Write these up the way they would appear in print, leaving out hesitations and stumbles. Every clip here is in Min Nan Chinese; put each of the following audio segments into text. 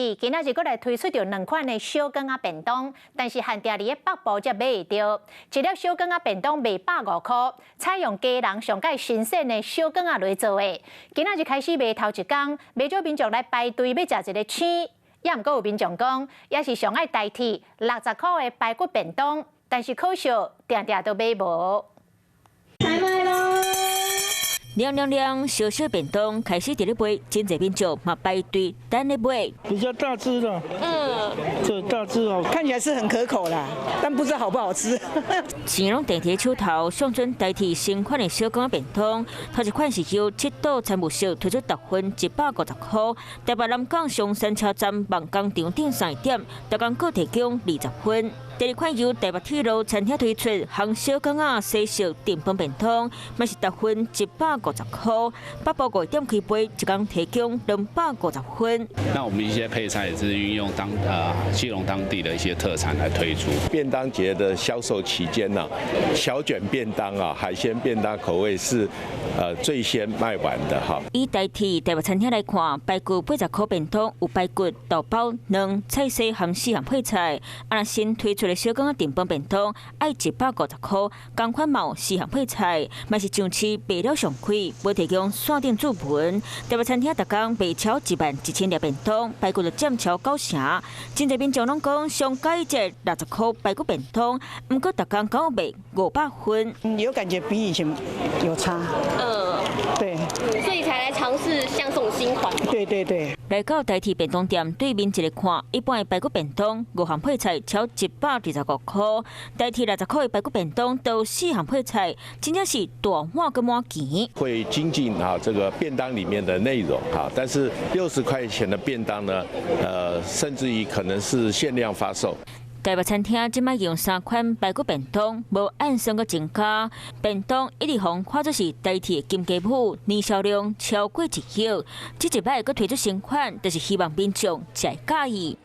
鐵今仔日閣來推出著兩款的小卷仔便當，但是限定佇咧北部才買會著。一粒小卷仔便當賣150塊，採用基隆上蓋新鮮的小卷仔來做的。今仔日開始賣頭一工，袂少民眾來排隊欲食一个鮮，也毋過有民眾講，也是上愛台鐵60塊的排骨便當，但是可惜定定都買無。涼涼涼，小小便當開始佇咧賣，真濟民眾嘛排隊等咧買。比較大隻的，這大隻哦，看起來是很可口啦，但不知道好不好吃。錢攏定佇手頭，上陣台鐵新款的小卷仔便當，頭一款是由七島餐務室推出，十份150塊，台北南港松山車站夢工場頂三點，逐工閣提供20份。第二款由台北鐵路餐廳推出，烘小卷仔西式燉飯便當，嘛是十份150塊，北部五點開賣，一工提供250份。那我們一些配菜也是運用基隆當地的一些特產來推出。便當節的銷售期間呢，小卷便當啊，海鮮便當口味是最先賣完的哈。以台鐵台北餐廳來看，排骨80塊便當有排骨、豆包、卵、菜絲含四項配菜，啊，新推出的小卷仔燉飯便當愛150塊，仝款嘛有四項配菜，嘛是上市賣了上快，無提供線頂注文。台北餐廳逐工賣超11,000粒便當，排骨就佔超九成。真濟民眾攏講上佮意這60塊排骨便當，毋過逐工敢有賣500份。有感覺比以前有差。對。所以才來嘗試像這種新款。對對對。來到台鐵便當店對面一个看，一般的排骨便當五項配菜超125塊，台鐵60塊的排骨便當都四項配菜，真正是大碗閣滿錢。會精進啊，這個便當裡面的內容哈，但是60塊錢的便當呢，甚至於可能是限量發售。台北餐廳這擺用三款排骨便當，無按算閣增加。便當一直予看做是台鐵金雞母，年銷量超過1億。這一擺閣推出新款，就是希望民眾才會佮意。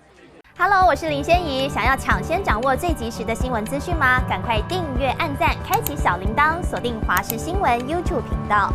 Hello，我是林仙怡。想要搶先掌握最及時的新聞資訊嗎？趕快訂閱、按讚、開啟小鈴鐺，鎖定華視新聞 YouTube 頻道。